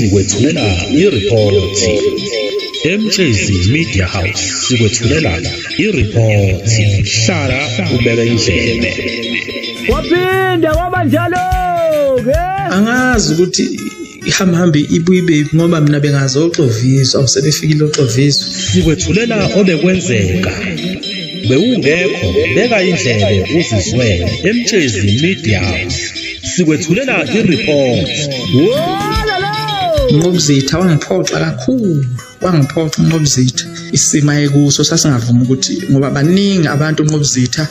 Sikwethulela iripoti. MJZ Media House sikwethulela iripoti. Hlala ubeke indlebe. Waphinde waba njalo ke. Angazi ukuthi ihamba hambe ibuye ibe ngoba mina bengazoxoviswa awusebefikile oxoviswa. Sikwethulela obekwenzeka. Bewungekho beka indlebe uzizwele. MJZ Media House sikwethulela ireport. Nqobuzitha wangiphoxa kakhulu, wangiphoxa uNqobuzitha. Isimo ayekuso sasingavumi ukuthi ngoba baningi abantu uNqobuzitha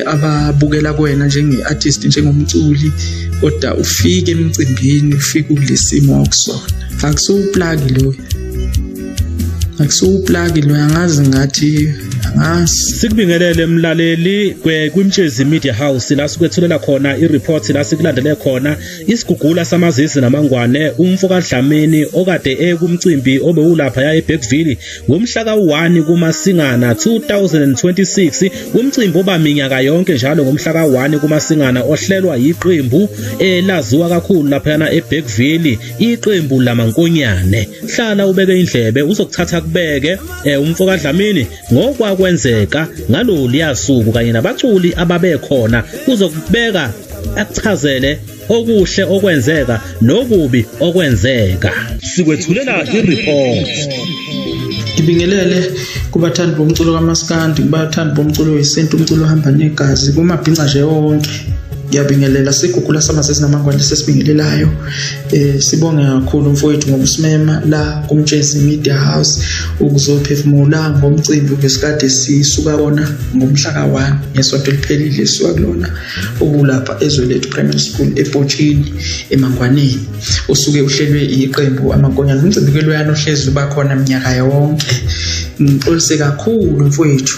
ababukela kuwena njenge-artist, njengomculi, kodwa ufike emcimbini ufike kulesimo wakusona. Akusiwuplaki loyo, akusiwuplaki loyo, angazi ngathi angazi. Sikubingelele mlaleli kwiMtshezi Media House la sikwethulela khona ireport, la sikulandele khona isigugula samazisi namangwane umfo kaDlamini okade ekumcimbi obewulapha ya eBergville ngomhla ka-1 kuMasingana 2026, umcimbi oba minyaka yonke njalo ngomhla ka-1 kuMasingana ohlelwa yiqembu elaziwa kakhulu laphayana eBergville, iqembu lamankonyane. Hlala ubeke indlebe, uzokuthatha kubeke umfo kaDlamini ngokwakwenzeka ngalolu suku kanye nabaculi ababekhona, uzokubeka akuchazele okuhle okwenzeka nokubi okwenzeka. Sikwethulela ireport. Ngibingelele kubathandi bomculo kaMaskandi, kubathandi bomculo wesintu, umculo ohamba negazi, kumabhinca nje wonke. Ngiyabingelela sigugula samazezi namangwane sesibingelelayo. Sibonge kakhulu mfowethu ngokusimema la kuMtshezi Media House ukuzophefumula ngomcimbi ngesikade sisuka kona ngomhla ka-1 ngesonto eliphelile sisuka kulona obulapha Ezwe Lethu Primary School ePotshini eMangwaneni, usuke uhlelwe iqembu Amankonyane. Umcimbi ke loyana ohlezi uba khona minyaka yonke. Ngixolise kakhulu mfowethu,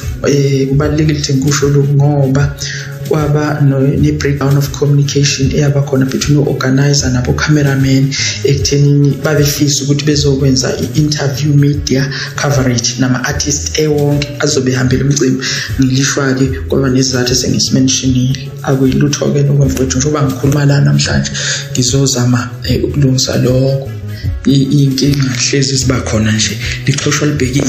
kubalulekile ukuthi ngikusho lokhu ngoba kwaba ne-breakdown of communication eyaba khona between o-organizer nabo-cameraman ekuthenini babefisa ukuthi bezokwenza i-interview, media coverage nama-artist ewonke azobe ehambela umcimbi. Ngilishwa-ke kwaba nesizathu esengisimentionile, akuyilutho-ke lokho mfowethu. Njengoba ngikhuluma la namhlanje ngizozama ukulungisa lokho. Iy'nkinga hlezi ziba khona nje, lixhoshwa libhekile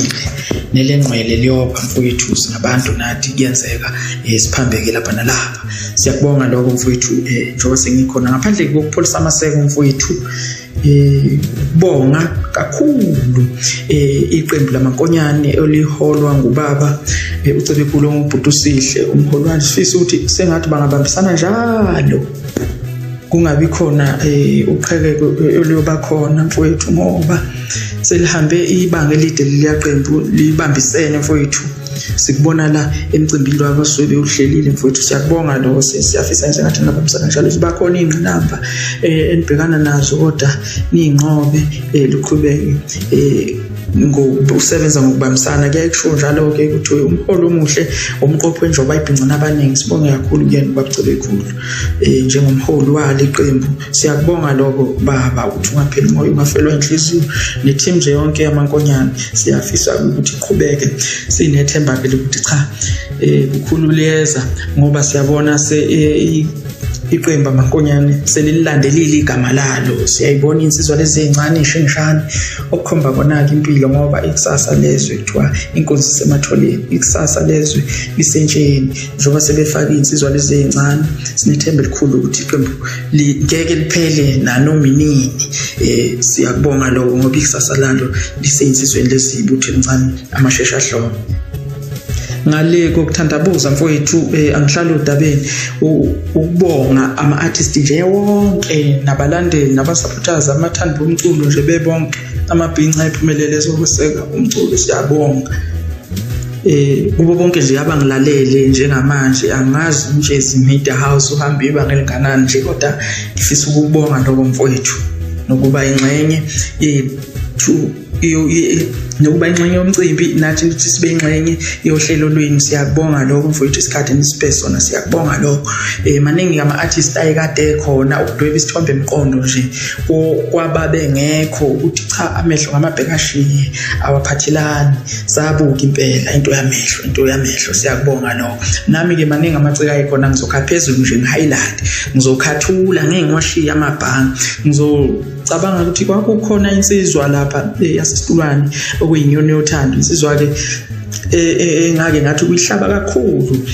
nelengqwele liyopha mfowethu, singabantu nathi kuyenzeka siphambeke lapha nalapha. Siyakubonga lokho mfowethu, njengoba sengikhona ngaphandle kokupholisa amaseko mfowethu, bonga kakhulu iqembu lamankonyane eliholwa ngubaba uCebekhulu ongubhuti uSihle umholwane. Sifisa ukuthi sengathi bangabambisana njalo, kungabi khona uqhekeko oluyoba khona mfowethu, ngoba selihambe ibanga elide leliya qembu libambisene mfowethu. Sikubona la emcimbini lo abasuke bewuhlelile mfowethu, siyakubonga lokho, siyafisa nje ngathi ningabambisana njalo. Ziba khona iy'ngqinamba enibhekana nazo kodwa niy'nqobe, luqhubeke ngokusebenza ngokubambisana. Kuyaye kushiwo njalo-ke ukuthi umholi omuhle umqopho wenjoba ayibhincana abaningi. Sibonge kakhulu kuyena ubaba Cebekhulu njengomholi walo iqembu. Siyakubonga lokho baba, ukuthi ungapheli umoya, ungafelwa inhliziyo, ne-team nje yonke yamankonyane siyafisa ukuthi iqhubeke. Sinethemba-ke lokuthi cha, kukhulu liyeza ngoba siyabona iqembu amankonyane selilandelile igama lalo. Siyayibona insizwa lezi ey'ncane ey'shengishane okukhomba kona-ke impilo, ngoba ikusasa lezwe kuthiwa inkunzi isematholeni, ikusasa lezwe lisentsheni. Njengoba sebefake iy'nsizwa lezi ey'ncane, sinethemba elikhulu ukuthi iqembu ngeke liphele nanoma inini. Siyakubonga lokho ngoba ikusasa lalo lisey'nsizweni lezi ibutho elincane amashesha ahlobo. Ngale kokuthandabuza mfowethu, angihlali odabeni, ukubonga ama-artist nje wonke nabalandeli naba-supporters abathandi bomculo nje bebonke, amabhinca ephumelele ezokweseka umculo, siyabonga kubo bonke nje abangilalele njengamanje. Angazi uMtshezi Media House uhambe ibanga elinganani nje, kodwa ngifisa ukubonga lokho mfowethu, nokuba ingxenye yethu, nokuba ingxenye yomcimbi nathi ukuthi sibe ingxenye yohlelo lwenu. Siyakubonga lokho mfowethu, isikhathi nisiphe sona, siyakubonga lokho. Maningi ama-artist ayekade ekhona, ukudweba isithombe emqondo nje kwababengekho ukuthi cha, amehlo ngamabhekashiye awaphathelani, sabuka impela into yamehlo, into yamehlo. Siyakubonga lokho. Nami-ke maningi amaciko ayekhona, ngizokha phezulu nje ngi-highlight, ngizokhathula ngeke ngiwashiye amabhange, ngizo Ngicabanga ukuthi kwakukhona insizwa lapha yasesitulwane okuyinyoni yothando, insizwa ke engake ngathi kuyihlaba kakhulu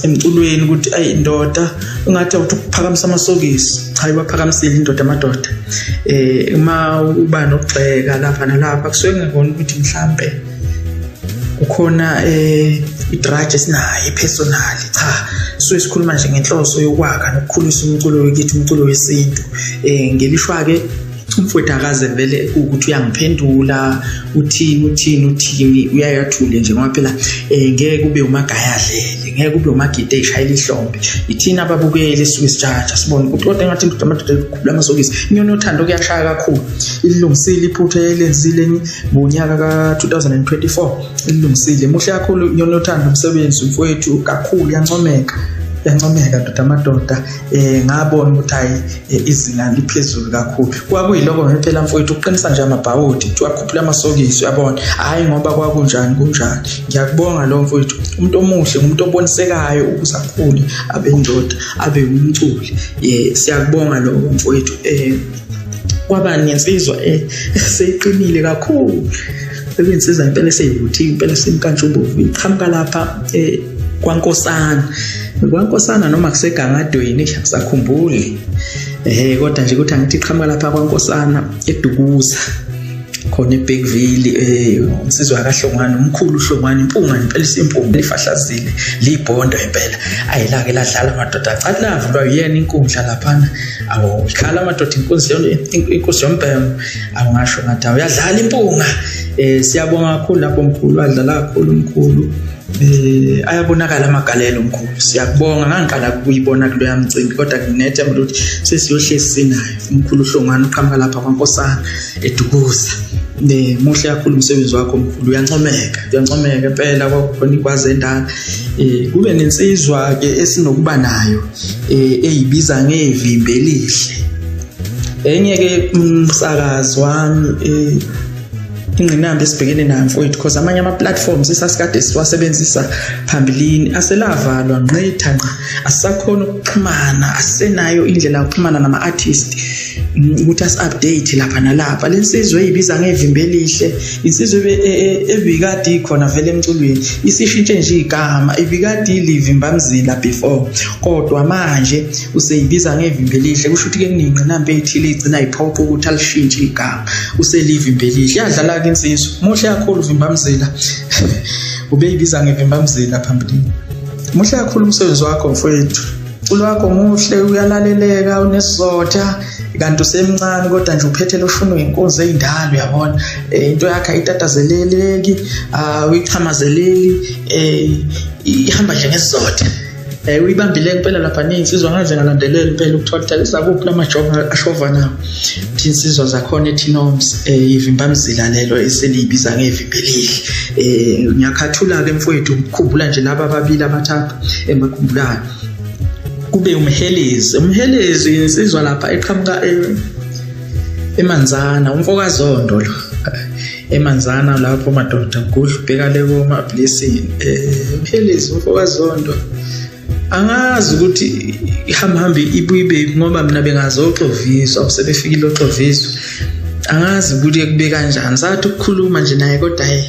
emculweni ukuthi ayi ndoda ungathi awuthi ukuphakamisa amasokisi. Cha, iwaphakamisile indoda amadoda. Uma uba nokugxeka lapha nalapha kusuke kungekona ukuthi mhlampe kukhona i-grudge esinayo personal. Cha, suke sikhuluma nje ngenhloso yokwakha nokukhulisa umculo wekithi, umculo wesintu. Ngelishwa ke umfowethu akaze vele ukuthi uyangiphendula uthini uthini uthini, uyayathule nje ngoba phela ngeke kube umagayadlele, ngeke kube umagide eshayela ihlombe. Ithina ababukeli esuke sijaja sibone ukuthi kodwa engathi indoda amadoda ikhula amasokisi. Inyoni yothando kuyashaya kakhulu, ilungisile iphutha elenzile ngonyaka ka-2024, ilungisile. Muhle kakhulu inyoni yothando umsebenzi mfowethu kakhulu, yancomeka yancomeka ndoda amadoda. Ngabona ukuthi hayi izinga liphezulu kakhulu. Kwakuyiloko ngempela mfowethu, ukuqinisa nje amabhawodi, kuthiwa khuphula amasokisi, uyabona. Hhayi ngoba kwakunjani kunjani. Ngiyakubonga lo mfowethu, umuntu omuhle, ngumuntu obonisekayo ukuze akhule abe indoda, abe umculi. Siyakubonga lokho mfowethu. Kwaba nensizwa eseyiqinile kakhulu, bekuyinsizwa impela eseyivuthiwe impela, simkantshubovu, iqhamuka lapha kwaNkosana, kwaNkosana noma kusegangadweni akusakhumbuli, kodwa nje ukuthi angithi iqhamuka lapha kwaNkosana eDukuza khona eBergville. Insizwa kaHlongwane, umkhulu uHlongwane, impunga impela, isimpunga lifahlazile libhondo impela. Ayilake ladlala amadoda, cha lavulwa uyena inkundla laphana, awu ikhala amadoda, inkunzi inkosi yombhemo, awungasho ngathi uyadlala impunga. Siyabonga kakhulu lapho mkhulu, wadlala kakhulu umkhulu. Ayabonakala amagalelo mkhulu, siyakubonga. Ngangiqala ukuyibona kuloya mcimbi, kodwa nginethemba ukuthi sesiyohlezi sinayo umkhulu uHlongwane uqhamuka lapha kwaNkosana eDukuza. Muhle kakhulu umsebenzi wakho mkhulu, uyancomeka, uyancomeka impela. Kwakukhona ikwazi endala. Kube nensizwa ke esinokuba nayo eyibiza ngevimbe elihle. Enye ke umsakazi wami, ingqinamba esibhekene nayo mfowethu, because amanye ama-platforms esasikade siwasebenzisa phambilini aselavalwa nqitha nqa, asisakhona ukuxhumana, asisenayo indlela yokuxhumana nama-artist ukuthi asi-update lapha nalapha. Le nsizwa eyibiza ngevimba elihle, insizwa ebikade ikhona vele emculweni, isishintshe nje igama, ibikade ilivimbamzila before, kodwa manje useyibiza ngevimba elihle. Kusho ukuthi-ke kuney'ngqinamba ey'thile ey'gcina y'phoqa ukuthi alishintshe igama, uselivimba elihle. Iyadlala-ke insizwa, muhle kakhulu uvimbamzila, ubeyibiza ngevimbamzila phambilini. Muhle kakhulu umsebenzi wakho mfowethu, umculo wakho muhle, uyalaleleka, unesizotha, kanti usemncane kodwa nje uphethe loshuni wenkunzi ey'ndala, uyabona. Into yakhe ayitatazeleleki, awuyixhamazeleli, ihamba nje ngesizotha. Uyibambile impela lapha neyinsizwa, ngaze ngalandelela impela ukuthola izakuphi lamajongo ashova nawo. Thi insizwa zakhona eThinoms, ivimbamzila lelo eseliyibiza ngevimba elihle. Ngiyakhathula-ke mfowethu ukukhumbula nje laba ababili abathathu engibakhumbulayo. Kube umhelezi, umhelezi insizwa lapha eqhamuka eManzana, umfokazondo lo eManzana lapho madoda, gudlu bheka le koma-blessing. Umhelezi umfokazondo, angazi ukuthi ihamba hambe ibuye ibe, ngoba mina bengazoxoviswa, usebefikile oxoviswa, angazi ukuthi kube kanjani. Sathi ukukhuluma nje naye kodwa hayi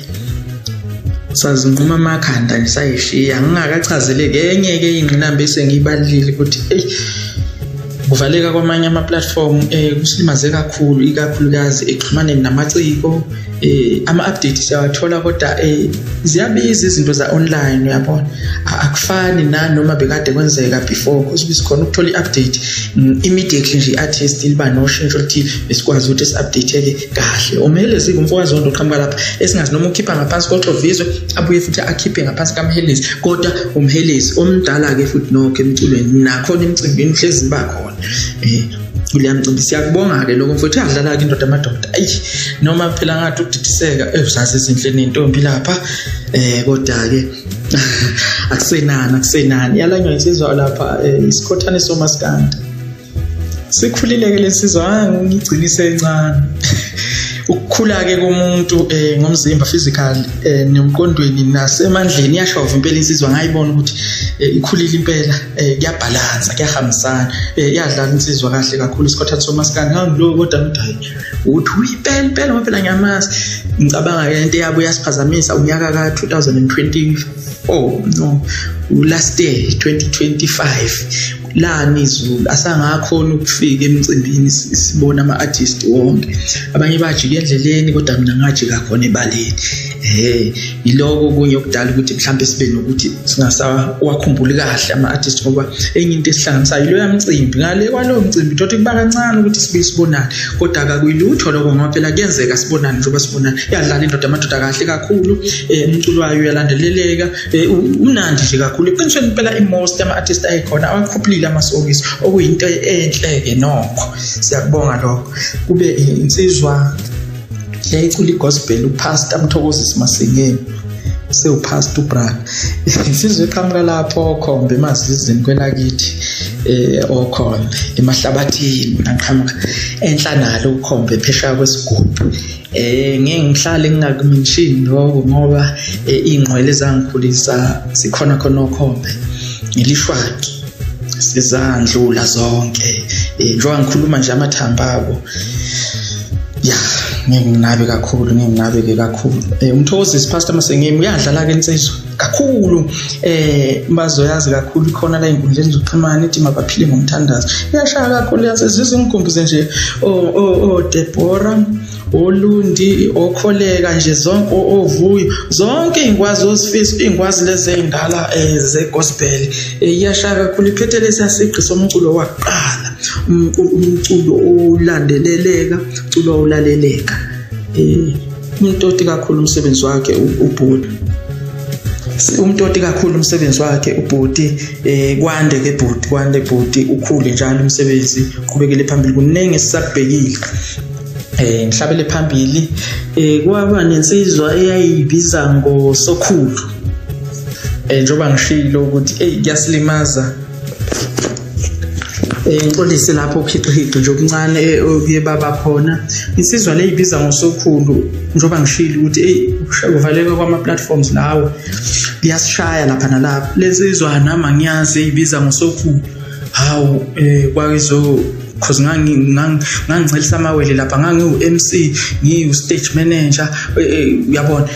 sazinquma amakhanda nje sayishiya ngingakachazeleki. Enye-ke ingqinamba esengiyibalile ukuthi eyi kuvaleka kwamanye ama-platform kusilimaze kakhulu, ikakhulukazi ekuxhumaneni namaciko. Ama-update siyawathola kodwa ziyabiza izinto za-online, uyabona, akufani nanoma bekade kwenzeka before, because besikhona ukuthola i-update immediately nje, i-artist liba noshintsho oluthile besikwazi ukuthi si-update-ke kahle. Umhelezi umfokazondo oqhamuka lapha esingazi noma ukhipha ngaphansi koxovizwe, abuye futhi akhiphe ngaphansi kamhelezi, kodwa umhelezi omdala-ke futhi nokho emculweni nakhona emcimbini uhlezi bakhona kuleya mcimbi. Siyakubonga-ke lokho mfowethu, uyadlala-ke indoda amadoda. Ayi noma phela ngathi ukudidiseka uzazi ezinhle nentombi lapha, kodwa-ke akusenani, akusenani. Yalanywa insizwa lapha, isikhothane somaskandi, sikhulile-ke le nsizwa, ngigcina isencane. Ukukhula-ke komuntu ngomzimba physical nemqondweni nasemandleni, iyashova impela insizwa, ngayibona ukuthi ikhulile impela, kuyabhalansa, kuyahambisana, iyadlala insizwa kahle kakhulu. Isikhothane somaskandi ngangilo, kodwa ngithi hayi ukuthi impela impela ngoba phela ngiyamazi. Ngicabanga-ke into yabo iyasiphazamisa unyaka ka-2024, no, last year 2025, lani izulu asangakhona ukufika emcimbini sibona ama-artist wonke, abanye bajika endleleni kodwa mina ngajika khona ebaleni. Yiloko okunye okudala ukuthi mhlawumbe sibe nokuthi singasawakhumbuli kahle ama-artist, ngoba enye into esihlanganisayo yiloya mcimbi. Ngale kwalowo mcimbi thothi kuba kancane ukuthi sibuye sibonane, kodwa akakuyilutho lokho ngoba phela kuyenzeka sibonane njengoba sibonane. Iyadlala indoda amadoda kahle kakhulu, umculo wayo uyalandeleleka, umnandi nje kakhulu. Eqinisweni impela i-most ama-artist ayekhona awakhuphulile amasokisi, okuyinto enhle-ke nokho, siyakubonga lokho. Kube insizwa yayicula i-gospel, uPastor Mthokozisi Masengeni, sewupastor uBrad, insizwa eqhamuka lapho okhombe emazizini kwelakithi, okhombe emahlabathini, ngaqhamuka enhla nalo ukhombe phesheya kwesigubhu. Ngeke ngihlale ngingakumention lokho ngoba iy'ngqwele ezangikhulisa zikhona khona okhombe ngelishwaki sizandlula zonke, njengoba ngikhuluma nje amathambo abo ya ngeke nginabe kakhulu, ngeke nginabe-ke kakhulu. UMthokozisi Pastor Masengemi uyadlala-ke insizwa kakhulu, bazoyazi kakhulu khona la ey'nkundleni zokuxhumana, ithi mabaphile ngomthandazo, iyashaya kakhulu yansizwa, ingikhumbuze nje o-Deborah, olundi, okholeka nje zonke, ovuyo, zonke iy'ngwazi ozifisa, iy'ngwazi lezi ey'ndala ze-gospel. Iyashaya kakhulu, iphethe lesiya sigqi somculo wakuqala, umculo olandeleleka, umculo olaleleka. Umtoti kakhulu umsebenzi wakhe ubhuti, umtoti kakhulu umsebenzi wakhe ubhuti. Kwande ke bhuti, kwande bhuti, ukhule njalo umsebenzi uqhubekele phambili, kuningi esisakubhekile. Ngihlabele phambili, kwaba nensizwa eyayibiza ngoSokhulu, njengoba ngishilo ukuthi hey kuyasilimaza. Ngixolise lapho ukhiqihiqi nje okuncane okuye baba khona. Insizwa le ibiza ngoSokhulu, njengoba ngishilo ukuthi hey ukuvaleka kwama platforms lawo kuyasishaya lapha nalapha. Lensizwa nami angiyazi eyibiza ngoSokhulu, hawu kwakizo cause ngangicelisa amawele lapha, ngangiwu-MC, ngiwu-stage manager, uyabona,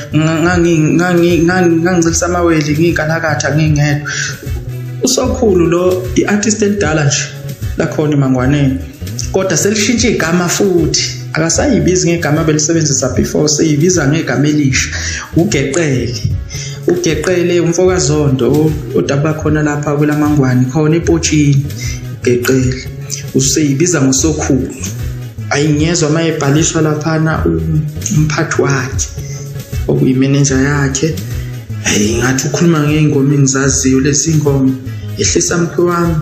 ngangicelisa amawele ngiyinkalakatha ngingedwa. USokhulu lo i-artist elidala nje lakhona eMangwaneni, kodwa selishintshe igama futhi, akasayibizi ngegama belisebenzisa before, seyibiza ngegama elisha, uGeqele. Ugeqele umfokaZondo odabuka khona lapha kwelamangwane khona ePotshini. Ugeqele useyibiza ngoSokhulu. Ayingezwa uma ebhaliswa laphana umphathi wakhe okuyimenenja yakhe, hayi ngathi ukhuluma ngey'ngoma engizaziyo lezi ngoma, ehlisa mkhwe wami,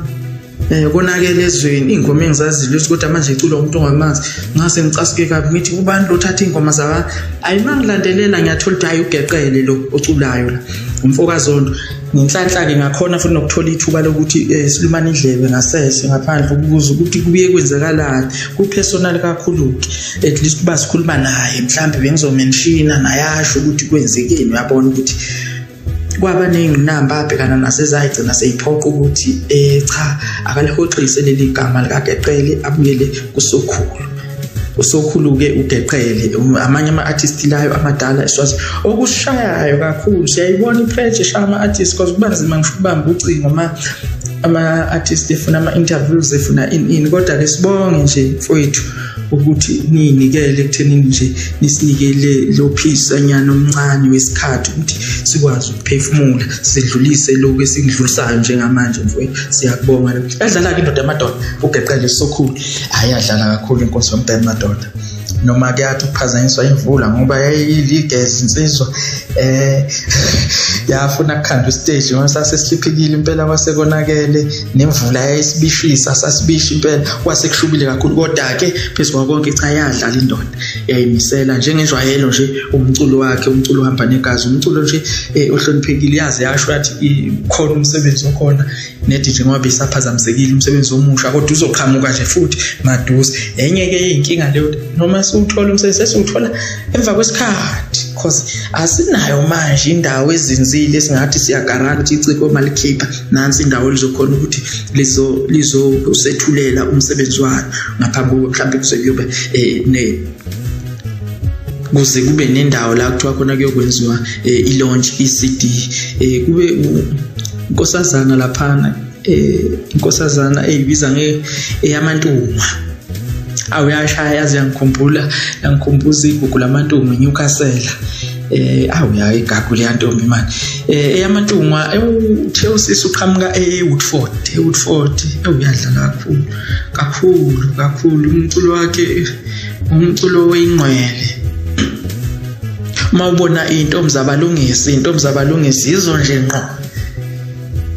konakele ezweni, iy'ngoma engizaziyo lezi, kodwa manje iculwa umuntu ongamazi. Ngase ngicasuke kabi, ngithi ubani lo othatha iy'ngoma zabantu? Ayi uma ngilandelela ngiyathola ukuthi hhayi uGeqele lo oculayo la, umfokaZondo. Ngenhlanhla-ke ngakhona futhi nokuthola ithuba lokuthi silumane indlebe ngasese ngaphandle ukubuza ukuthi kubuye kwenzakalani, ku-personal kakhulu-ke, at least kuba sikhuluma naye mhlawumbe bengizomenshina naye asho ukuthi kwenzekeni. Uyabona ukuthi kwaba ney'ngqinamba abhekana nazo ezayigcina seyiphoqa ukuthi cha akalihoxise leli gama likaGeqele abuyele kuSokhulu. USokhulu-ke uGeqele, amanye ama-artist layo amadala eSwazi okushayayo kakhulu, siyayibona i-pressure eshaya ama-artist, because kuba nzima ngisho ukubamba ucingo ama-artist efuna ama-interviews, efuna ini ini. Kodwa-ke sibonge nje mfowethu ukuthi niyinikele ekuthenini nje nisinikele lo phisanyana omncane wesikhathi ukuthi sikwazi ukuphefumula, sidlulise lokhu esikudlulisayo njengamanje mfowethu, siyakubonga. Yadlala-ke indoda yamadoda uGeqele Sokhulu, hhayi yadlala kakhulu inkosi yombhemu madoda, noma kuyathi ukuphazanyiswa imvula ngoba yayiligeza insizwa, yafuna kukhanda ustage ngoba sasesihliphikile impela, kwasekonakele nemvula yayisibishisa, sasibisha impela, kwase kushubile kakhulu. Kodwa-ke phezu Phezu konke cha yadlala indoda, yayimisela njengenjwayelo nje umculo wakhe, umculo uhamba negazi, umculo nje ohloniphekile. Yaze yasho yathi khona umsebenzi okhona nethi njengoba besaphazamisekile umsebenzi omusha, kodwa uzoqhamuka nje futhi maduze. Enye ke inkinga leyo, noma siwuthola umsebenzi sesiwuthola emva kwesikhathi, because asinayo manje indawo ezinzile esingathi siyaguarantee iciko malikhipha nansi indawo lizokhona ukuthi lizosethulela umsebenzi wayo ngaphambi mhlawumbe kuze kuyobe kuze kube nendawo la kuthiwa khona kuyokwenziwa i-launch i-CD. Kube inkosazana laphana, inkosazana eyibiza eyamantungwa, awuyashaya yazi, yangikhumbula, yangikhumbuza igugu lamantungwa eNewcastle. Awuya igagu leyantombi manje, eyamantungwa uthe usisi uqhamuka eWoodford, eWoodford uyadlala kakhulu kakhulu kakhulu. Umculo wakhe umculo weyingqwele. Uma ubona intombi zabalungisi, intombi zabalungisi yizo nje ngqo,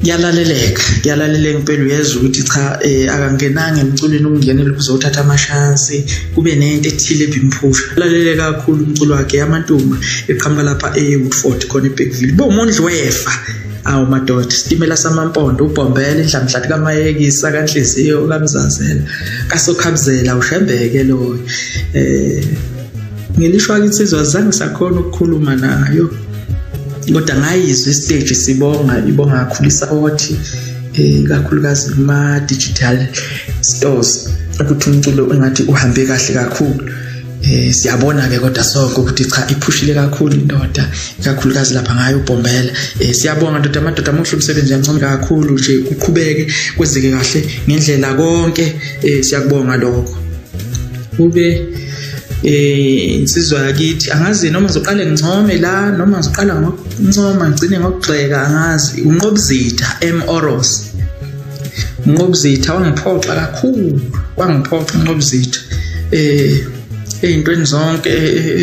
kuyalaleleka, kuyalaleleka impela. Uyezwa ukuthi cha, akangenanga emculweni ukungenela ukuzothatha amashansi, kube nento ethile ebimphusha. Laleleka kakhulu umculo wakhe, yamantungwa, eqhamuka lapha eWoodford khona eBergville. Bomondli wefa, awu madoda, isitimela samampondo, ubhombela indlamhlathi kamayekisa kanhliziyo kamzazela kasokhabuzela ushembeke loyo. Ngelishwa insizwa zange sakhona ukukhuluma nayo, kodwa ngayizwa istage sibonga, ibonga kakhulu isupport, kakhulukazi kuma digital stores, ukuthi umculo engathi uhambe kahle kakhulu. Siyabona ke kodwa sonke ukuthi cha, iphushile kakhulu indoda, ikakhulukazi lapha ngayo ubhombela. Siyabonga ndoda, amadoda muhle umsebenzi, uyancoma kakhulu nje, kuqhubeke kwenzeke kahle ngendlela konke. Siyakubonga lokho. Kube insizwa yakithi, angazi noma ngizoqale ngincome la noma ngizoqala ngokuncoma ngigcine ngokugxeka, angazi. Unqobuzitha M Oros, Unqobuzitha wangiphoxa kakhulu, wangiphoxa uNqobuzitha ey'ntweni zonke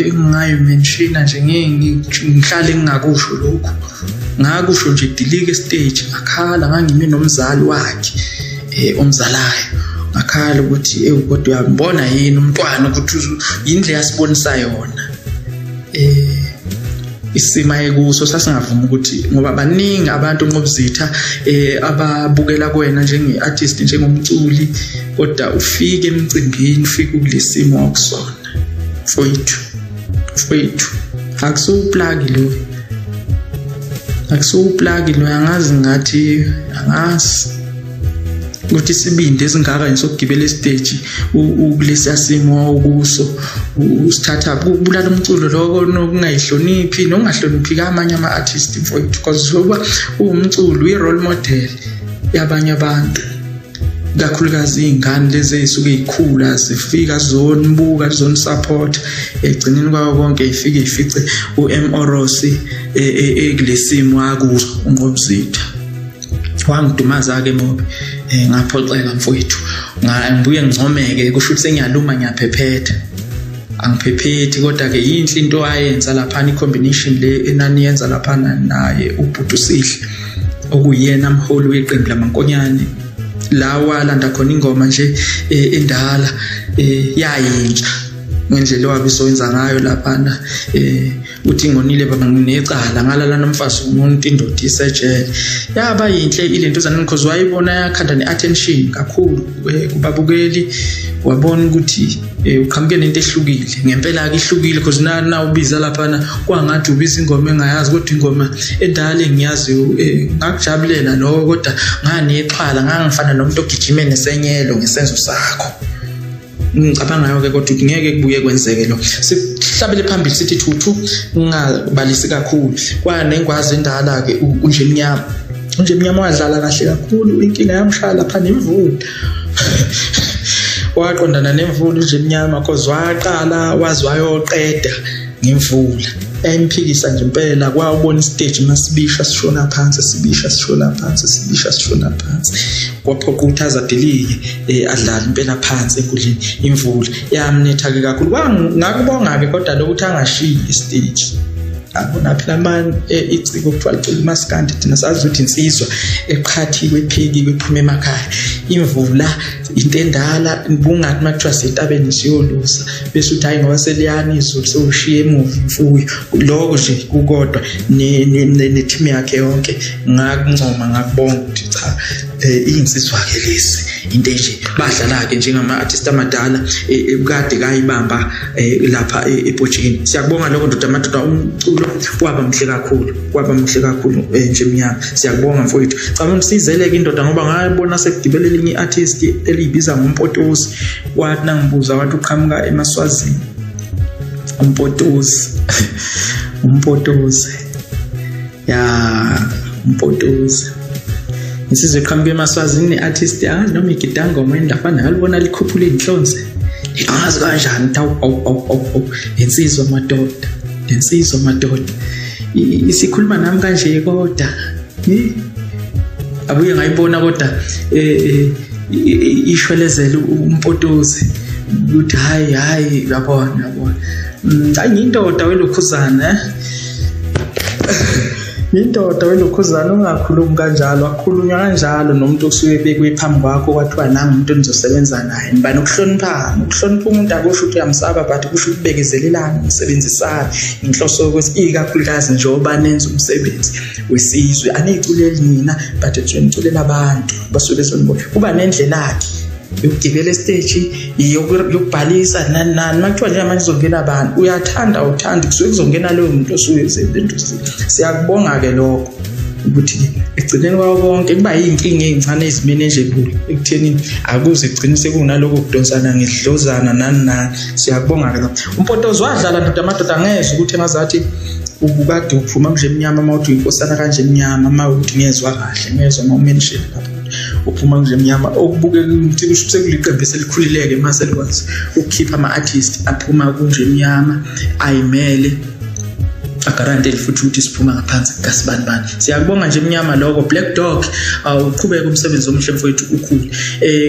engingayimenshina nje, ngihlale ngingakusho lokhu, ngakusho nje dilike stage, ngakhala, ngangimi nomzali wakhe omzalayo, ngakhala ukuthi ewu kodwa uyambona yini umntwana ukuthi yindlela yasibonisa yona isima ekuso, sasingavuma ukuthi ngoba baningi abantu Nqobuzitha ababukela kuwena njenge-artist, njengomculi, kodwa ufike emcimbini ufike kulesimo wakusona. Mfowethu, mfowethu, akusiwuplaki lo, akusiwuplaki lo. Angazi ngathi, angazi ukuthi isibindi esingaka nje sokugibela estage kulesiya simo okuso usithatha, kubulala umculo lokho, nokungayihloniphi, nokungahloniphi kamanye ama-artist mfowethu, because uba uwumculo, uyi-role model yabanye abantu, kakhulukazi iy'ngane lezi ey'suke y'khula zifika zizonibuka, zizonisupport. Egcineni kwawo konke ifike ifice u-M Orosi ekulesimo akuso. uNqobuzitha wangidumaza-ke mobi, ngaphoxeka mfowethu. Ngibuye ngincomeke, kusho ukuthi sengiyaluma ngiyaphephetha, angiphephethi, kodwa-ke yinhle into ayenza laphana, i-combination le enaniyenza laphana naye ubhuti uSihle, okuyena mholi weqembu lamankonyane, la walanda khona ingoma nje endala yayintsha ngendlela owabisowenza ngayo laphana, uthi ngonile baba, nginecala, ngalala nomfazi umuntu, indoda isejele. Yaba yinhle ilento zana, because wayibona yakhanda ne-attention kakhulu kubabukeli, wabona ukuthi uqhamuke nento ehlukile ngempela ke, ihlukile, because na ubiza laphana kwangathi ubiza ingoma engayazi, kodwa ingoma endala engiyaziyo. Ngakujabulela lokho, kodwa nganexhala, ngangifana nomuntu ogijime nesenyelo ngesenzo sakho. Ngicabangayo ke, kodwa ngeke kubuye kwenzeke lo. Sihlabele phambili, sithi thuthu, ngingabalisi kakhulu. Kwanengwazi endala ke unje emnyama, unje emnyama wadlala kahle kakhulu, inkinga yamshaya lapha nemvula, waqondana nemvula unje emnyama, cause waqala waze wayoqeda ngemvula yayimphikisa nje impela. Kwawubona istage masibisha sishona phansi, sibisha sishona phansi, sibisha sishona phansi, kwaphoqa ukuthi azadilike adlale impela phansi enkundleni, imvula yamnetha ke kakhulu. Ngakubonga ke kodwa lokuthi angashiyi istage. Yabona phela manje iciko kuthiwa licula umaskandi, thina sazi ukuthi insizwa eqhathiwe ephekiwe ephuma emakhaya. Imvula into endala, bungathi makuthiwa sentabeni siyolusa bese uthi hayi ngoba seliyana izulu sewushiya emuva imfuyo. Lokho nje kukodwa ne-team yakhe yonke ngakuncoma, ngakubonga ukuthi cha, insizwa ke lesi into nje badlala ke njengama artist amadala kade kayibamba lapha ePortugal. Siyakubonga lokho ndoda amadoda, umculo waba muhle kakhulu, waba muhle kakhulu nje mnyama. Siyakubonga mfowethu. Cha umsizeleke indoda ngoba ngabona sekugibele elinye artist eliyibiza ngompotozi, wathi nangibuza wathi uqhamuka eMaswazini. Umpotozi umpotozi ya umpotozi insizwe eqhamuka eMaswazini, ne-artist angazi noma igidangoma endafana ngalibona likhuphula iy'nhlonze angazi kanjani. Awu awu awu awu, insizwa madoda, insizwa madoda isikhuluma nami kanje kodwa abuye ngayibona kodwa ishwelezela umpotozi ukuthi hayi hayi, uyabona uyabona, hayi ngiyindoda welokhuzana, indoda welokhuzana, ungakhulumi kanjalo, akukhulunywa kanjalo nomuntu osuke ebekwe phambi kwakho kwathiwa nangu umuntu enizosebenza naye. Niba nokuhloniphana, ukuhlonipha umuntu akusho ukuthi uyamsaba, but kusho ukubekezelelana, nisebenzisane inhloso yokuthi ikakhulukazi njengoba nenza umsebenzi wesizwe, aniyiculeli nina but niculela abantu basuke besonibona. Kuba nendlela-ke yokugibela esiteji, yokubhalisa nani nani. Makuthiwa njengamanje kuzongena abantu, uyathanda awuthandi, kusuke kuzongena loyo muntu osuke esebentusile. Siyakubonga-ke lokho ukuthi ekugcineni kwawo konke kuba yiy'nkinga ey'ncane ezimenejebule ekuthenini akuze kugcine sekunaloko kudonsana ngedlozana nani nani. Siyakubonga-ke lokho. Umpotozi wadlala ndoda amadoda, ngezwa ukuthi engazathi ubukade uphuma manje emnyama, uma uthi uyinkosana kanje emnyama, uma uthi ngezwa kahle, ngezwa uma umention lapho uphuma nje emnyama, okubukeka ukuthi kusho sekuliqembu eselikhulileke mase likwazi ukukhipha ama-artist aphuma kunje emnyama ayimele agarantele futhi ukuthi siphuma ngaphansi kukasibanibani. Siyakubonga nje emnyama lokho. Black Dog, awuqhubeke umsebenzi omuhle mfowethu, ukhule.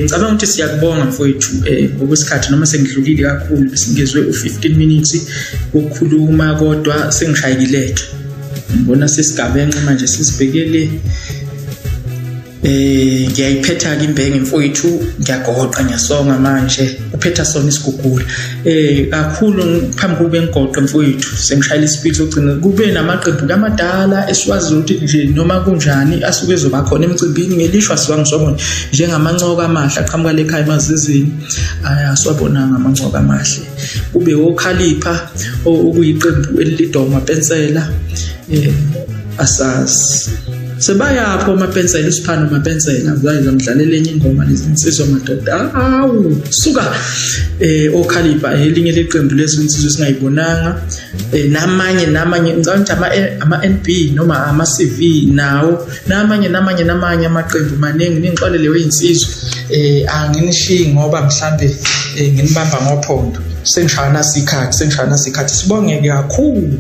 Ngicabanga ukuthi siyakubonga mfowethu ngokwesikhathi, noma sengidlulile kakhulu, besingezwe u15 minutes ukukhuluma kodwa sengishayekileke, ngibona sesigabenxe manje sisibhekele. Ngiyayiphetha ke imbenge mfowethu, ngiyagoqa ngiyasonga manje, uphetha sona isigugula kakhulu. Phambi kube ngigoqe mfowethu, sengishayela isipili sokugcina, kube namaqembu amadala esiwazi ukuthi nje noma kunjani asuke ezoba khona emcimbini, ngelishwa siwangiswabona njengamancoko amahle aqhamuka lekhaya emazizini, asiwabonanga amancoko amahle. Kube okhalipha okuyiqembu elilidwa umapensela, asazi sebayapho amapensela, usiphana amapensela uzayizamdlalela enye ingoma lezinsizwa madoda, awu suka. Okhalipha elinye leqembu lezinsizwa esingayibonanga, namanye namanye, ngicabanga ukuthi ama-NB noma ama-CV nawo, namanye namanye namanye amaqembu maningi. Ningixolele weyinsizwa, anginishiyi ngoba mhlambe nginibamba ngophondo, sengishayana sikhathi, sengishayana sikhathi. Sibonge kakhulu,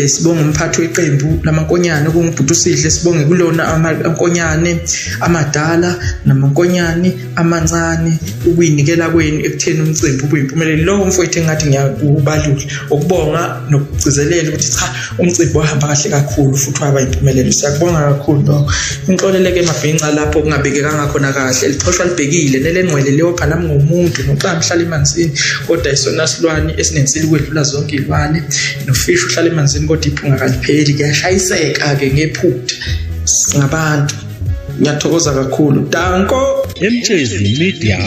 sibonge umphathi weqembu lamankonyane okungubhuti uSihle, sibonge kulona amankonyane amadala namankonyane amancane ukuyinikela kwenu ekutheni umcimbi ube yimpumelelo. Lokho mfowethu engathi ngiyakubalula ukubonga nokugcizelela ukuthi cha, umcimbi wahamba kahle kakhulu futhi waba yimpumelelo. Siyakubonga kakhulu lokho. Ngixoleleke emabhinca lapho kungabekekanga khona kahle, lixhoshwa libhekile nelengqwele liyopha, nami ngumuntu noxa ngihlala emanzini kodwa isona silwane esinensila ukwedlula zonke iy'lwane, nofishi uhlala emanzini kodwa iphunga kalipheli, kuyashayiseka-ke ngephutha singabantu. Ngiyathokoza kakhulu, danko. Emtshezi Media.